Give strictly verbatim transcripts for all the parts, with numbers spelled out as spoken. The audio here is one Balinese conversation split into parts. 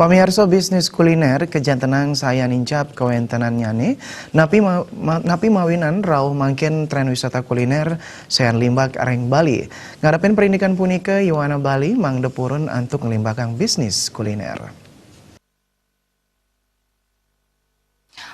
Pamiarsa, bisnis kuliner kajantenang sayan incap kawentenannyane, napi ma-, ma-, napi mawinan rauh mangkin tren wisata kuliner sayan limbak ring Bali. Ngarepin parindikan punika, Yowana Bali mangda purun antuk nglimbakang bisnis kuliner.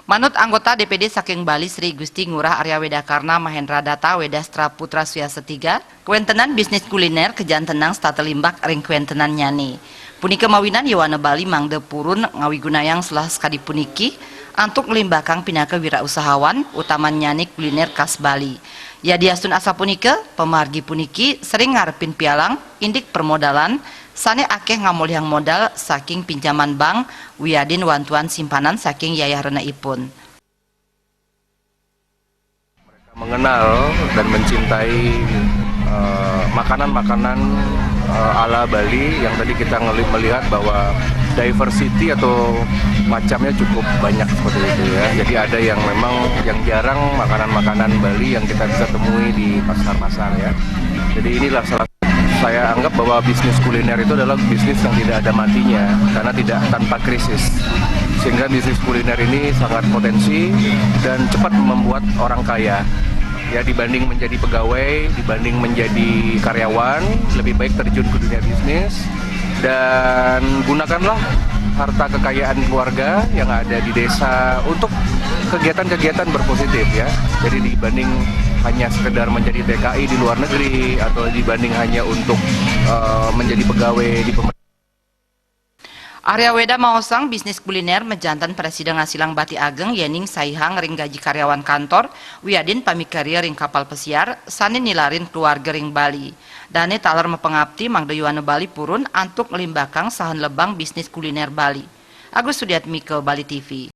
Manut anggota D P D saking Bali, Sri Gusti Ngurah Arya Weda Karna Mahendra Data Wedastra Putra Suyasa Tiga, kawentenan bisnis kuliner kajantenang setata limbak ring kawentenannyane. Punika mawinan Yowana Bali mangda purun ngawigunayang selah sakadi puniki antuk nglimbakang pinaka wirausahawan, utamannyane kuliner khas Bali. Yadiastun asapunika, pamargi puniki sering ngarepin pialang indik permodalan sane akeh ngamolihang modal saking pinjaman bank wiadin wantuan simpanan saking yayah renaipun. Mengenal dan mencintai, eh, makanan-makanan, eh, ala Bali yang tadi kita ngeli-, melihat bahwa diversity atau macamnya cukup banyak seperti itu, ya. Jadi ada yang memang yang jarang makanan-makanan Bali yang kita bisa temui di pasar-pasar, ya. Jadi inilah salah, saya anggap bahwa bisnis kuliner itu adalah bisnis yang tidak ada matinya karena tidak tanpa krisis. Sehingga bisnis kuliner ini sangat potensi dan cepat membuat orang kaya. Ya, dibanding menjadi pegawai, dibanding menjadi karyawan, lebih baik terjun ke dunia bisnis dan gunakanlah harta kekayaan keluarga yang ada di desa untuk kegiatan-kegiatan berpositif, ya. Jadi dibanding hanya sekedar menjadi T K I di luar negeri atau dibanding hanya untuk, eh, menjadi pegawai di pemerintah. Arya Weda maosang, bisnis kuliner majanten prasida ngasilang bati ageng yening saihang ring gaji karyawan kantor wiadin pamikarya ring kapal pesiar sane nilarin keluarga ring Bali. Dane taler mapangapti mangda Yowana Bali purun antuk nglimbakang saha nlebang bisnis kuliner Bali. Agus Sudiatmika, Bali T V.